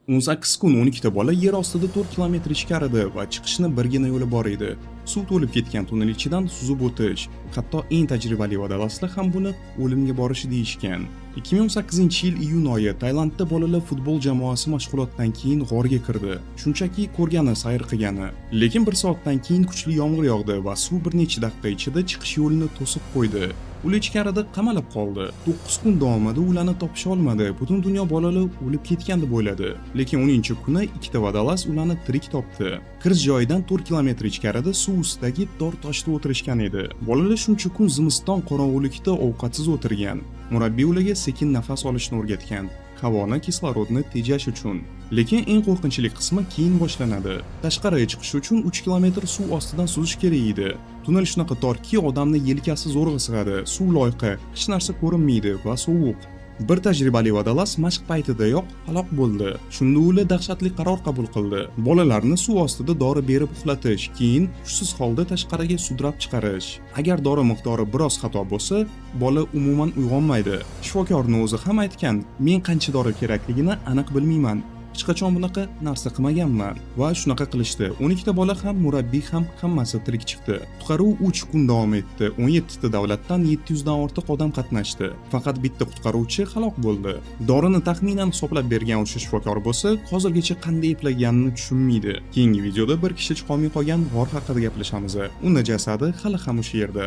18 kun 12 ta bola yer ostida 4 kilometr ichkarida va chiqishni birgina yo'li bor edi. Suv to'lib ketgan tunnel ichidan suzib o'tish. Hatto eng tajribali водолаз lar ham buni o'limga borishi deyishgan. 2018-yil iyun oyi Tailandda bolalar futbol jamoasi mashg'ulotdan keyin g'orga kirdi. Shunchaki ko'rgani, sayr qilgani. Lekin bir soatdan keyin kuchli yomg'ir yog'di va suv bir necha daqiqa ichida chiqish yo'lini to'sib qo'ydi. Ular ichkarida qamalib qoldi. 9 kun davomida ularni topisha olmadi. Butun dunyo bolalar o'lib ketgan deb o'yladi. Lekin 10-kuni ikkita водолаз ularni tirik topdi. Kirish joyidan 4 kilometr ichkarida suv ustidagi tor toshda o'tirishgan edi. Bolalar shuncha kun zimiston qorong'ulikda ovqatsiz o'tirgan. Murabbiy ularga sekin nafas olishni o'rgatgan. Havoni, kislorodni tejash uchun. Lekin eng qo'rqinchli qismi keyin boshlanadi. Tashqariga chiqish uchun 3 kilometr suv ostidan suzish kerak edi. Tunnel shunaqa torki, odamni yelkasi zo'rg'a sig'adi. Suv loyqa, hech narsa ko'rinmaydi va sovuq. Bir tajribali водолаз mashq paytidayoq halok bo'ldi. Shunda ular dahshatli qaror qabul qildi. Bolalarni suv ostida dori berib uxlatish, keyin hushsiz holda tashqariga sudrab chiqarish. Agar dori miqdori biroz xato bo'lsa, bola umuman uyg'onmaydi. Shifokorni o'zi ham aytgan: "Men qancha dori kerakligini aniq bilmayman. Hech qachon bunaqa narsa qilmaganman." Va shunaqa qilishdi. 12 ta bola ham, murabbiy ham, hammasi tirik chiqdi. Qutqaruv 3 kun davom etdi. 17 ta davlatdan 700 dan ortiq odam qatnashdi. Faqat bitta qutqaruvchi halok bo'ldi. Dorini taxminan hisoblab bergan o'sha shifokor bo'lsa, hozirgacha qanday eplaganini tushunmaydi. Keyingi videoda bir kishi chiqolmay qolgan g'or haqida gaplashamiz. Uni jasadi hali ham o'sha yerda.